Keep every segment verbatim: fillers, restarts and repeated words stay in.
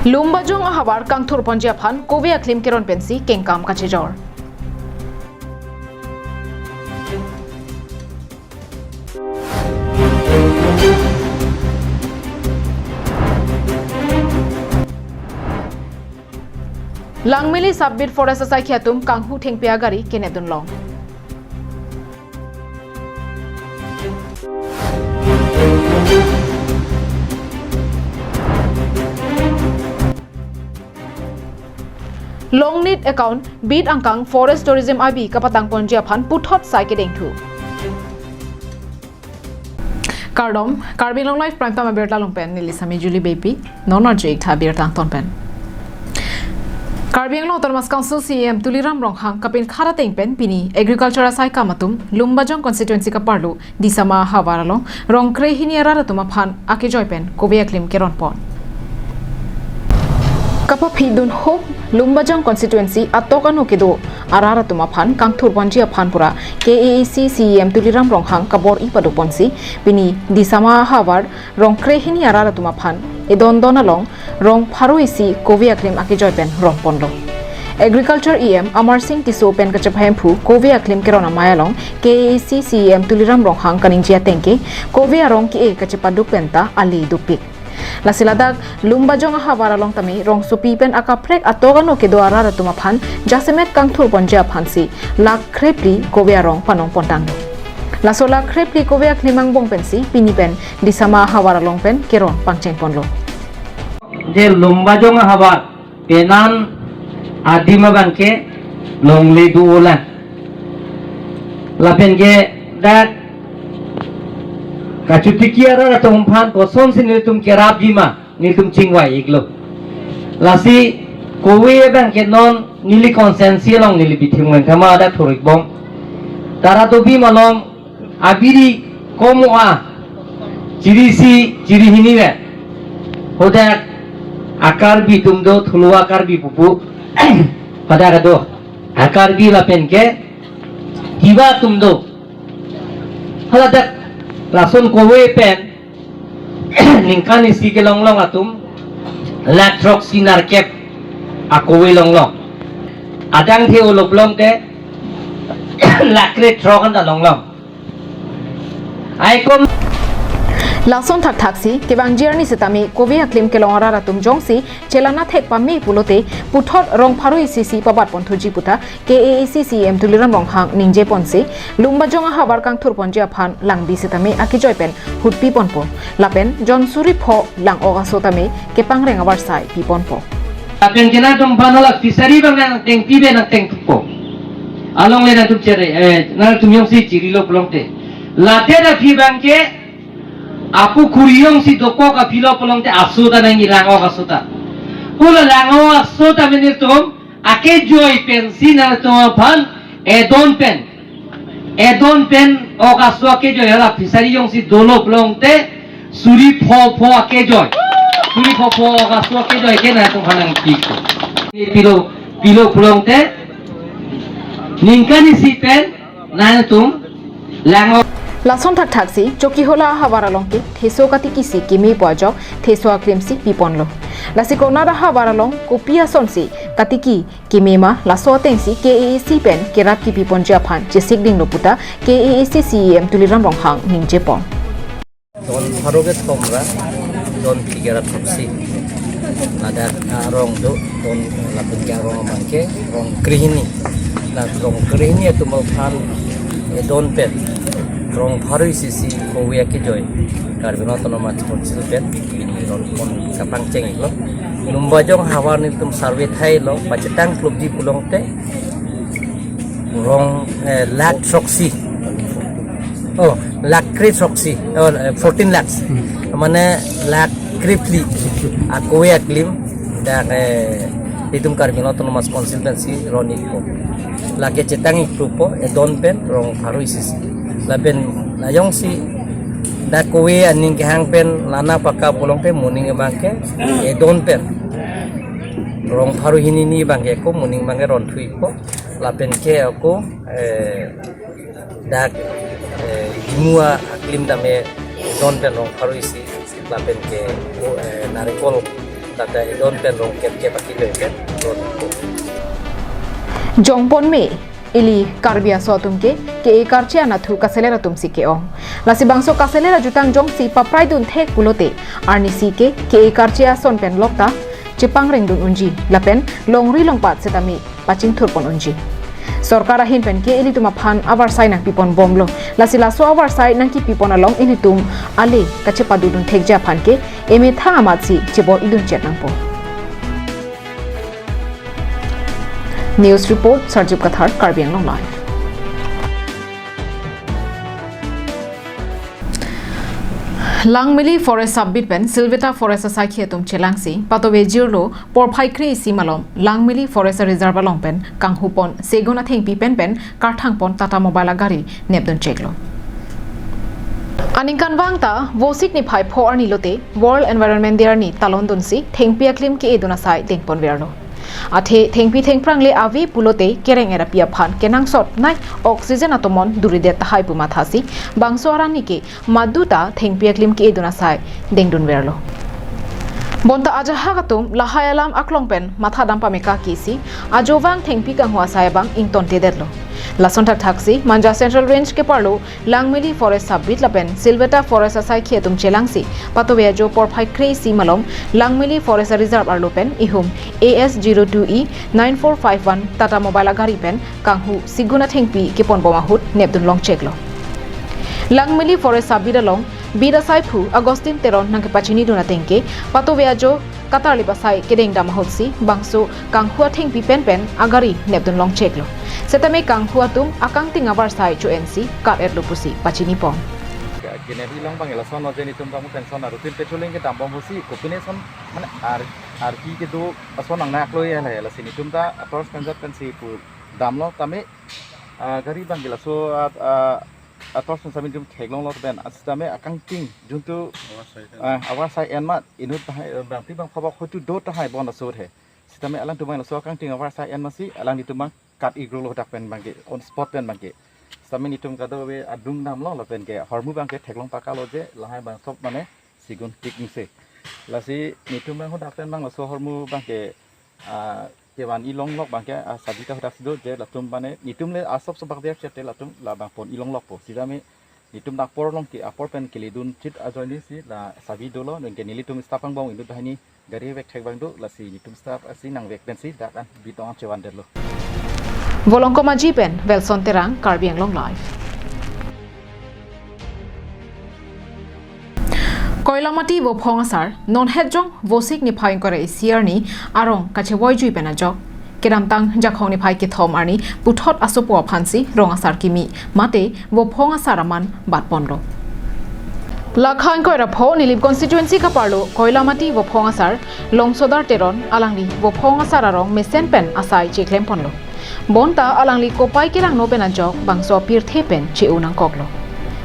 Lumbajong ahavar kangthurponji aphan kove aklim keron pensi kengkam kachejor. Langmili Sub-Beat Forest asaikhi atum kanghu thengpi agari kenedun long. Longnit account, beat angkang forest tourism abi kapatangponji aphan puthot sai kedengthu. Kardom, Karbi Anglong Live Prime Time abirta along pen neli Sami Julie Beypi, non arju-ik tha abirta angton pen. Karbi Anglong Autonomous Council C E M Tuliram Ronghang kapinkhat ateng pen pini Agriculture asaikam atum Lumbajong constituency kaparlo Disama ahavar along rong krehini arat atum aphan akejoi pen kove aklim keronpon. Kapaphidun hok Lumbajong constituency atok ano kedo arat atum aphan kangthurponji aphan pura K A A C C E M Tuliram Ronghang kabor-i padoponsi pini Disama ahavar rong krehini arat atum aphan edondon along rong pharo isi kove aklim akejoi pen ronponlo. Agriculture E M Amar Sing Tisso pen kachepahemphu kove aklim keron amei along K A A C C E M Tuliram Ronghang kaningje ateng ke kove arong ke-e kachepaduk penta ale dopik. Lasi ladak Lumbajong ahavar along tame rongsopi pen akaprek atok ano kedo arat atum aphan jasemet kangthurponji aphansi lakh krephli kove arong panongpontang. Laso lakh krephli kove aklim angbong pensi pini pen Disama ahavar along pen keron pangchengponlo. Je Lumbajong ahavar penan adim abangke longle do-olang. Lapen ke dak kachotiki arat atum aphan kosonsi nelitum kerapji ma, nelitum chingvai-iklo. Lasi kove abangke non neli constituency along neli bithim nang kama dak thur-ikbom. Tara Tobi malom abiri komo-a chiri isi chiri hini vet. Hodak a-Karbi atum do, thulu a-Karbi pupu. Hodak do a-Karbi lapen ke Tiwa atum do. Hala dak lason kove pen ningkan isi kelonglong atum lakh throksi nerkep akove longlong. Adang the ulop long te lakh krethrok anta longlong. Aikom. Lason thakthaksi kevangji arni setame kove aklim kelong arat atum jongsi chelana thek pame pulote puthot rong pharo isi si pabatponthuji puta K A A C C E M Tuliram Ronghang ningjeponsi Lumbajong ahavar kangthurponji aphan langbi setame akejoi pen hutpiponpo. Lapen jon suri pho lang-ok aso tame kepangreng avarsai piponpo. Lapen ke nangtum banola fishery abang nangtengpi be nangtengpo. Alongle nangtum chere, eh, nangtum jongsi chirilo pulote. Late dak aphi abangke apu khuri jongsi dokok aphi lo pulote aso ta nangji lang-ok aso ta. Pula lang-ok aso ta nelitum akejoi pensi nangtum aphan edon pen. Edon pen ok aso akejoi hala fishery jongsi dolo pulote suri pho pho akejoi. Suri pho pho ok aso akejoi ke nangtum aphan nangpi. Pilo, pilo pulote ningkan isi pen nangtum lang-ok. Lason thakthaksi Chokihola ahavar along ke theso katiki si kemepo ajok theso aklim si piponlo. Lasi konat ahavar along kopi asonsi katiki keme ma laso atengsi K A A C pen kerap kepiponji aphan chesikdinglo puta K A A C C E M Tuliram Ronghang ningjepon. Don pharo kethom ra don phli kera throksi. Ladak arong do, don lapen ke arong abangke rong krehini. Ladak rong krehini atum aphan edon pen rong pharo isi si kove akejoi Karbi Anglong Autonomous Council pen pini ronpon kapangcheng-iklo. Lumbajong ahavar nelitum survey thailo, pachetang klubji pulote rong, eh, lakh throksi. Oh, lakh krethroksi. Oh, eh, fourteen lakhs. Hmm. Mane lakh krephli akove aklim dak, eh, itum Karbi Anglong Autonomous Council pensi ron-ikpo. Lake chetang-ikpo, edon pen rong pharo isi si. Lapen la jongsi dak kove aning kehang pen lana paka pulote moning abangke edon pen rong pharo hini ni abangke ako moning abangke ronthu-ikpo. Lapen ke ako, eh, dak, eh, Dimua aklim tame edon pen rong pharo isi, lapen ke, oh, eh, narikol Tata idon pen rong kep kep aki pen pen. Jongpon me, ili Karbi aso atum ke, ke-e karche anatthu kaseler atum si ke-ong. Lasi bangso kaseler ajutang jongsi papraidun thek pulote, arnisi ke, ke-e karche ason pen lokta, chepangrengdun unji, lapen longri longpat setame pachingthurpon unji. Sorkar ahin pen ke ilitum aphan avarsai nangpipon bomlo. Lasi laso avarsai nangkipipon along ilitum ale kachepadodun thekji aphan ke emethang amatsi chebor-idun chet nangpo. News report, Sarjup Kathar, Karbi Anglong Live. Langmili Forest Sub-Beat pen Silveta Forest asaikhi atum chelangsi, patove jirlo porphai kre-isi malom Langmili Forest Reserve along pen kanghupon segun athengpi pen pen karthangpon Tata Mobile agari nepdun cheklo. Aningkanvang ta Vosik niphai pho arni lote World Environment Day arni talondunsi thengpi aklim ke-edun asai dengponverlo. Athe thengpi thengphrang le ave pulote kereng-et api aphan kenangsotnei oxygen atomon duridet tahai pu mathasi bangso arani ke maduta thengpi aklim ke-edun asai dengdunverlo. Bonta ajahak atum lahai alam aklong pen mathadam pameka kisi ajovang thengpi kanghu asai abang ingtontedetlo. Lason thakthaksi Manja Central Range keparlo Langmili Forest Sub-Beat lapen Silveta Forest asaikhi atum chelangsi patove ajo porphai kre-isi malom Langmili Forest Reserve arlo pen ihum A S zero two E nine four five one Tata Mobile agari pen kanghu segun athengpi keponbom ahut nepdun longcheklo. Langmili Forest Sub-Beat along beat asaiphu Augustine Teron nangkepachinidun ateng ke patove ajo katarlip asai kedengdam ahutsi bangso kanghu athengpi pen pen agari nepdun longcheklo. Setame kanghu atum akangting avarsai cho-ensi kat-etlo pusi pachinipon. Kene hi long bang lason oje nitum bang pension aru tin petroling kedambom pusi kopine son mane ar arki kedo ason nang naklo ya la lasi nitum ta ator spenjat pensi pu damlo tame, ah, gari bang laso, ah, ah, ator spenjat nitum theklonglo pen asitame akangting juntu, ah, avarsai en ma inut tahai, eh, bang ti bang phobok hotu do tahai bon asur he. Sitame alangtum bang laso akangting avarsai en masi alangtum bang kat-igrolo dak pen bang ke on spot pen bang ke. Sitame nitum kadokave adung damlo lapen ke hormu bang ke theklong pakalo je lahai bang sop mane segun tik nse. Lasi nitum bang hodak pen bang laso hormu bang ke, ah, kevan-i longlok bang ke, ah, Sabita hodak si do je latum mane nitum le asop sobak der chete latum labang pon-i longlokpo. Sitame nitum dakpor along ke apor pen keledun chit ajoine si la sabi dolo, nonke nelitum staff angbong inut banghini gari vek thek bang do, lasi nitum staff asi nangvek pensi dak an bitong chevandetlo. Volongkom Aji pen Welson Terang, Karbi Anglong Live. Koilamati Vophong Asar, non hetjong Vosik niphai ingkoi ra isi arni arong kachevoijui pen ajok kedamtang Jakhong niphai kethom arni puthot asopo aphansi rong asar kimi mate Vophong Asar aman batponlo. Lakha ingkoi ra pho Nilip constituency kaparlo Koilamati Vophong Asar Longsodar Teron alangli Vophong Asar arong mesen pen asai cheklemponlo. Bonta alangli kopai kelangno pen ajok bangso pirthe pen che-o nangkoklo.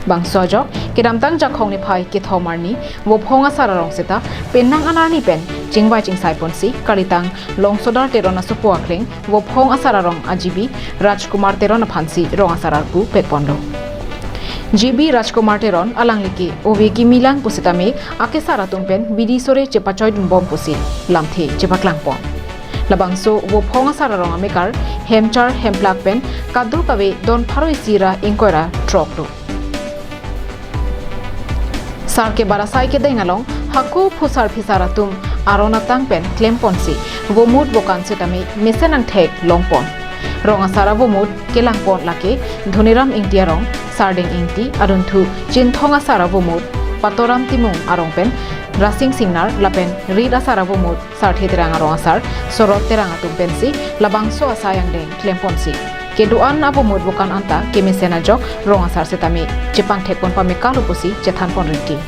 Bangso ajok kedamtang Jakhong niphai kethom arni Vophong Asar arong seta penang anarni pen chingvai chingsaiponsi kalitang Longsodar Teron asopo akleng Vophong Asar arong a-G B Rajkumar Teron aphansi rong asar arpu pekponlo. G B Rajkumar Teron alangli ke ove kimi lang pusitame akesar atum pen bidi sore chepachoidunbom pusi lamthe chepaklangpon. Labangso Vophong Asar arong amekar hemchar hemplak pen kadokave don pharo isi ra ingkoi ra throk do. Sar kebar asai kedeng along hako phusar phisar atum aron atang pen klemponsi vomut vokan setame mesen angthek longpon. Rong asar avomut kelangpon lake Dhoniram Ingti arong, Sardeng Ingti, adunthu Chinthong Asar avomut Patoram Timung arong pen Rasing Singnar lapen rit asar avomut Sarthe Terang arong asar Sorot Terang atum pensi labangso asai angdeng klemponsi kedo-an avomut vokan anta kemesen ajok rong asar setame chepangthekpon pamekalo pusi chethanpon rinti.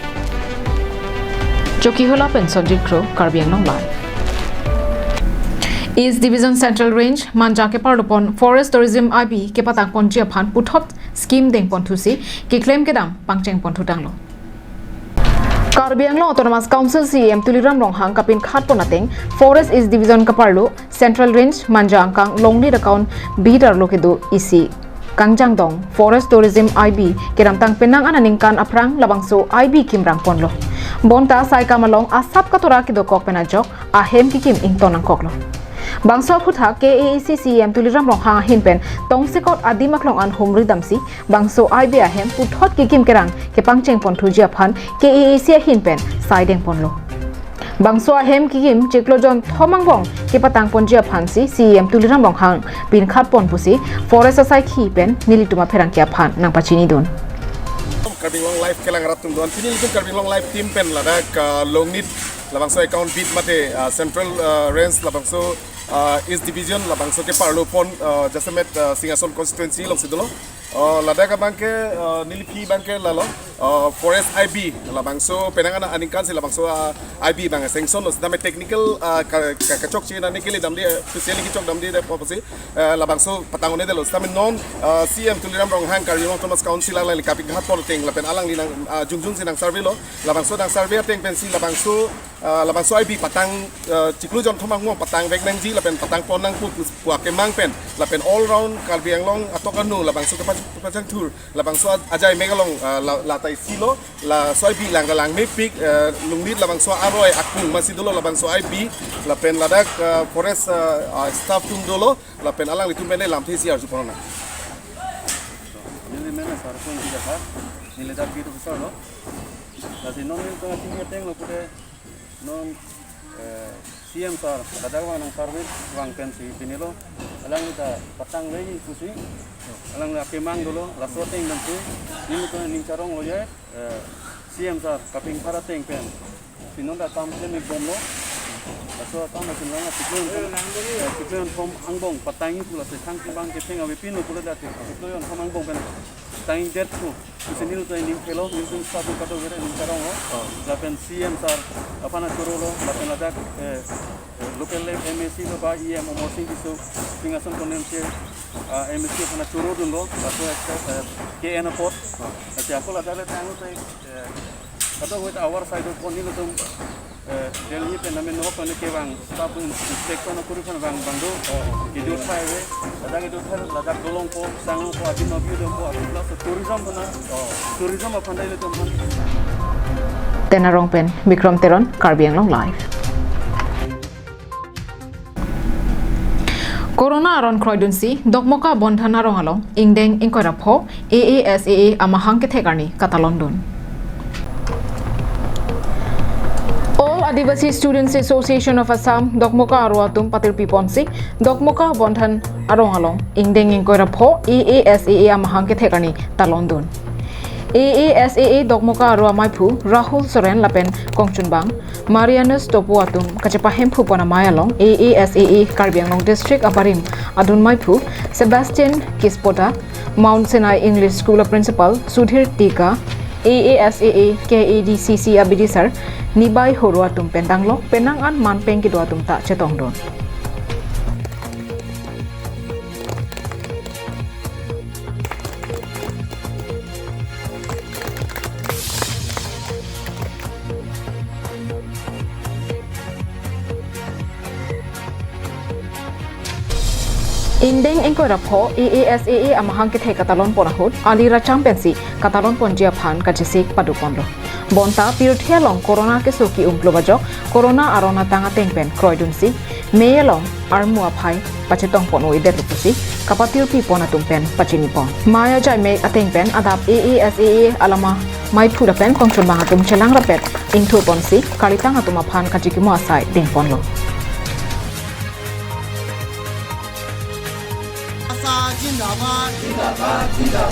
Chokihola pen Sonjit Kro, Karbi Anglong Live. East Division Central Range Manja keparlopon Forest Tourism I B kepatangponji aphan puthot scheme dengponthusi keklem kedam pangchengponthutanglo. Karbi Anglong Autonomous Council C E M Tuliram Ronghang kapinkhatpon ateng Forest East Division kaparlo Central Range Manja angkang longnit account bidar lo kedo isi Kangjangdong Forest Tourism I B kedamtang penang an aningkan aphrang labangso I B kimrangponlo. Bonta saikam along asap katora kedokok pen ajok ahem kekim ington nangkoklo. Bangso aphuthak K A A C C E M Tuliram Ronghang ahin pen tongsekot adim aklong an humri damsi bangso I B ahem puthot kekim kerang kepangcheng ponthuji aphan K A A C ahin pen sai dengponlo. Bangso ahem kekim chiklo jon thom angbong kepatang ponji aphansi C E M Tuliram Ronghang pinkhat pon pusi Forest asaikhi pen nelitum apherangke aphan nangpachinidun. Karbi Anglong Live kelang rat atum do-an, pini nelitum Karbi Anglong Live team pen ladak, ah, Longnit labangso account beat mate, ah, Central, ah, Range labangso, ah, East Division labangso keparlo pon, ah, jasemet, ah, Singhason constituency alongsi dolo. Oh, ladak abangke, ah, neliphi abangke lalo, ah, Forest I B labangso penang ana aningkansi labangso, ah, I B abang sanction lo, sitame technical, ah, ka, ka, kachokche nani kele damde, eh, specially kechok damde de purpose, eh, labangso patang un-edetlo. Sitame non, ah, C E M Tuliram Ronghang Karbi Anglong Autonomous Council alangli kapik hat por ateng lapen alangli nang, ah, jongjongsi nang survey lo. Labangso nang survey ateng pensi labangso, ah, labangso I B patang, ah, chiklo jon thom angbong patang vek nangji lapen patang pon nangpo pu, pu akemang pen lapen all round Karbi Anglong atok anu labangso kepa, kepachangthur labangso a, ajaimek along, ah, la, la ta isi lo, laso I B lang lang mepik, ah, Longnit labangso aroi akung masi dolo labangso I B lapen ladak, ah, Forest, ah, ah, staff atum dolo lapen alanglitum pen lamthe isi arju pon nang. Neli men Sarpo Ingti Kathar, neli dak beat officer lo. Lasi non nelitum ating ateng lo pute non, eh, C E M sir, ladak vang nang survey vang pensi pini lo. Alangli ta patang lagi pusi. Alangli akemang dolo, laso ateng pensi. Nelitum ning charong lo ye, eh, C E M sir, kaping phara ateng pen. Pinon da tam klem ik bomlo. Laso tam asin lang chiklo jon thom, eh, chiklo jon thom angbong patang ik pu, lasi thang kibang ketheng ave pin lo pule da chiklo jon thom angbong pen tang ik det pu. Isi nelitum ning thelo, nelitum staff kadokave ning charong lo. Oh. Lapen C E M sir aphan choro lo, lapen ladak, eh, eh, local M A C lo ba E M Amarsing Tisso, Singhason constituency, ah, M A C aphan choro dunlo, laso ek, eh, K N apot. Oh. Lapen ako ladak le tang lo, eh, kadokave ta our side of pon nelitum, eh, Delhi pen namen nok pen kevang staff inspection akuri aphan vang vangdo. Oh. Kedo thai ave, ladak kedo thai, ladak dolongpo, sangpo, adim abiu dampo, adim plus tourism aphan, oh, tourism aphan dai nelitum aphan. Tenarong pen Bikram Teron, Karbi Anglong Live. Corona aron kroidunsi Dokmoka Bondhan arong along ingdeng ingkoi ra pho A A S A A amahang kethek arni katalondun. All Adivasi Students Association of Assam Dokmoka aro atum patirpi ponsi Dokmoka Bondhan arong along ingdeng ingkoi ra pho A A S A A amahang kethek arni talondun. A A S A A Dokmoka aro amaiphu Rahul Soren lapen kongchunbang Marianus Topo atum kachepahemphu pon amei along A A S A A Karbi Anglong District abarim adun maiphu Sebastian Kispota, Mount Sinai English School a Principal Sudhir Tika, A A S A A K A D C C abidisar Nibai Horo atum pen danglok penang an manpeng kedo atum ta chetongdun. Ingdeng ingkoi ra pho A A S A A amahang kethek katalon pon ahut ali racham pensi katalon ponji aphan kachesik pado ponlo. Bonta pirthe along corona keso ki-umlo ajok corona aron atang ateng pen kroidunsi mei along armu aphai pachetong pon-o-edet lo pusi kapatirpi pon atum pen pachini pon. Mei ajaimek ateng pen adap A A S A A alama maiphu lapen kongchunbang atum chelang rapet ingthur ponsi kalitang atum aphan kachikimo asai deng ponlo.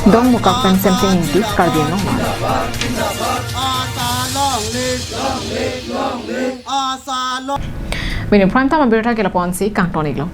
Dongmukak pen Semsing Ingti, Karbi Anglong. Mini prime time abirta ke lapu-ansi kangton iklo.